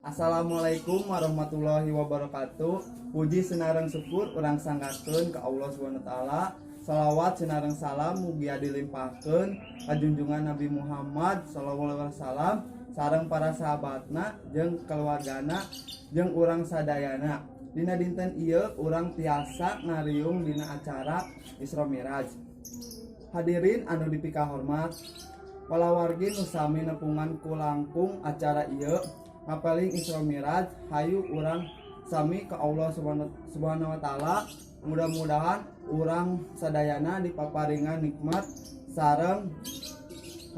Assalamualaikum warahmatullahi wabarakatuh. Puji sinareng syukur urang sanggakeun ka Allah Subhanahu wa taala. Salawat sinareng salam mugia dilimpahkeun ka junjungan Nabi Muhammad sallallahu alaihi wasallam sareng para sahabatna jeung keluargana jeung urang sadayana. Dina dinten ieu urang tiasa ngariung dina acara Isra Miraj. Hadirin anu dipikahormat, palawargi nu sami nepungan ku langkung acara ieu ngapaling Isra Miraj, hayu urang sami ke Allah Subhanahu wa taala, mudah-mudahan urang sadayana dipaparingan nikmat sareng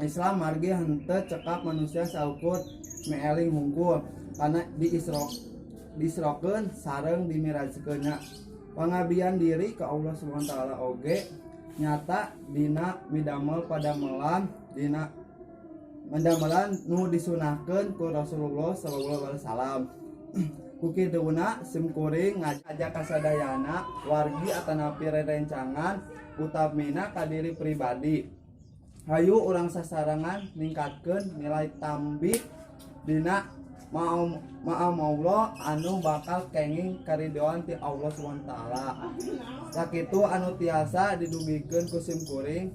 Islam, margi henteu cekap manusia saukur mieling hungkul karena di Isra diisrokeun sareng dimirajkeun. Pangabdian diri ke Allah Subhanahu wa taala oge nyata dina midamel padamelan, dina padamelan nu disunahkeun ku Rasulullah sallallahu alaihi wasallam. Ku kituna sim kuring ngajak kasadayana wargi atanapi rerencangan, utamina ka diri pribadi, hayu urang sasarengan ningkatkeun nilai tambih dina maam Allah anu bakal kenging karidoan ti Allah Subhanahu wa taala. Sakitu anu tiasa didugikeun ku sim kuring,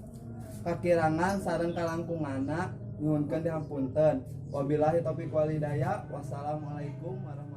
kakirangan sareng kalangkunganna nyuhunkeun dihampunten. Wabillahi taufiq walhidayah, wassalamualaikum warahmatullahi.